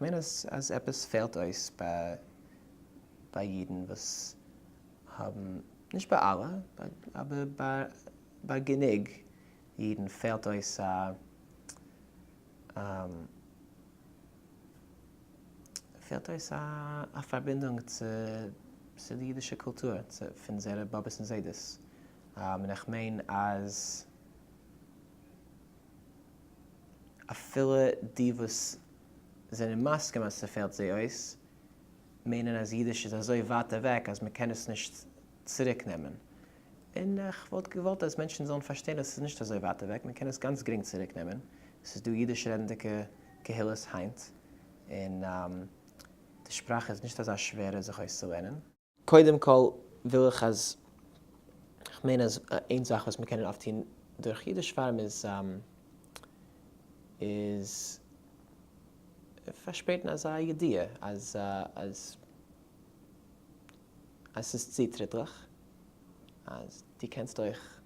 כ'מיין אז אז עפעס פעלט אויס ביי ביי אידן וואס האבן, נישט ביי אלע, אבער ביי ביי גענוג אידן פעלט אויס א פעלט אויס א פארבינדונג צו צו די אידישע קולטור, צו פון זייערע באבעס און זיידעס, און איך מיין אז אפילו די וואס זענען מסכים אז ס'פעלט זיי אויס, מיינען אז אידיש איז אזוי ווייט אוועק אז מ'קען עס נישט צוריק נעמען. און איך וואלט געוואלט אז מענטשן זאלן פארשטיין אז ס'איז נישט אזוי ווייט אוועק, מ'קען עס גאנץ גרינג צוריק נעמען. ס'איז דא אידיש רעדנדיגע קהילות היינט, און די שפראך איז נישט אזא שווערע זיך אויסצולערנען. קודם כל וויל איך אז, כ'מיין אז איין זאך וואס מיר קענען אויפטון דורך אידיש פארם איז איז פארשפרייטן אזא ידיעה אז אז אז ס'איז צוטריטליך, אז דו קענסט אויך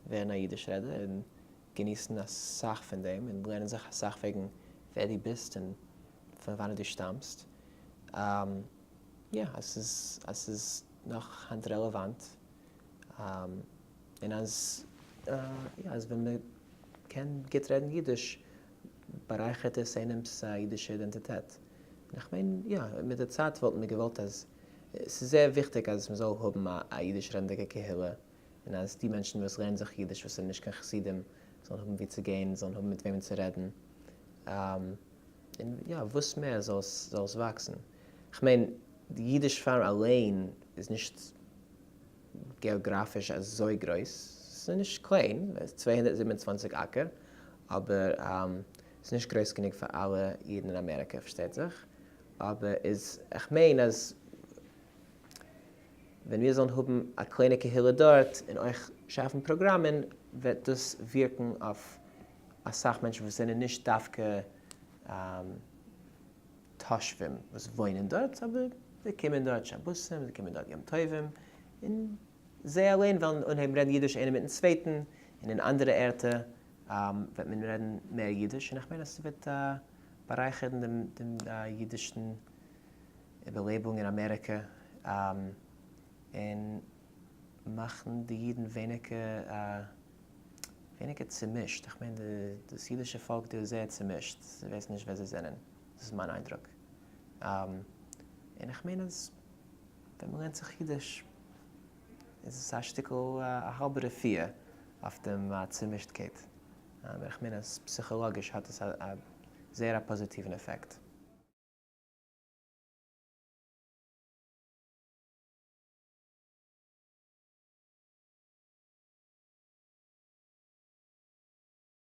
ווערן א אידיש רעדער און געניסן אסאך פון דעם און לערנען זיך אסאך וועגן ווער דו ביסט און פון וואנעט דו שטאמסט. יא, אז ס'איז אז ס'איז נאך היינט רעלעוואנט, און אז יא אז ווען מען קען גוט רעדן אידיש בארייכערט עס איינעמ'ס אידישע אידענטיטעט. און איך מיין יא, מיט די צייט וואלטן מיר געוואלט אז ס'איז זייער וויכטיג אז מ'זאל האבן א אידיש רעדנדיגע קהילה, און אז די מענטשן וואס לערנען זיך אידיש וואס זענען נישט קיין חסידים זאלן האבן וואו צו גיין, זאלן האבן מיט וועמען צו רעדן. און יא, וואס מער זאל עס זאל עס וואקסן. כ'מיין, די אידיש פארם אליין איז נישט געאגראפיש אזוי גרויס, ס'איז נישט קליין, 227 אקער, אבער ס'איז נישט גרויס גענוג פאר אלע אידן אין אמעריקע פארשטייט זיך, אבער איז כ'מיין אז ווען מיר זאלן האבן א קליינע קהילה דארט און אויך שאפן פראגראמען וועט דאס ווירקן אויף אסאך מענטשן וואס זענען נישט דווקא תושבים וואס וואוינען דארט, אבער זיי קומען דארט שבתים, זיי קומען דארט יום טובים, און זיי אליין וועלן אנהייבן רעדן אידיש איינער מיטן צווייטן, און אין אנדערע ערטער וועט מען רעדן מער אידיש, און איך מיין אז ס'וועט בארייכערן דעם דעם אידישן איבערלעבונג אין אמעריקע, און מאכן די אידן ווייניגער ווייניגער צומישט, איך מיין דאס אידישע פאלק דא איז זייער צומישט, זיי ווייסן נישט ווער זיי זענען, דאס איז מיין איינדרוק, און איך מיין אז ווען מען לערנט זיך אידיש איז עס א שטיקל א האלבע רפואה אויף דעם צומישטקייט, אבער איך מיין אז פסיכאלאגיש האט עס א זייער א פאזיטיוון עפעקט.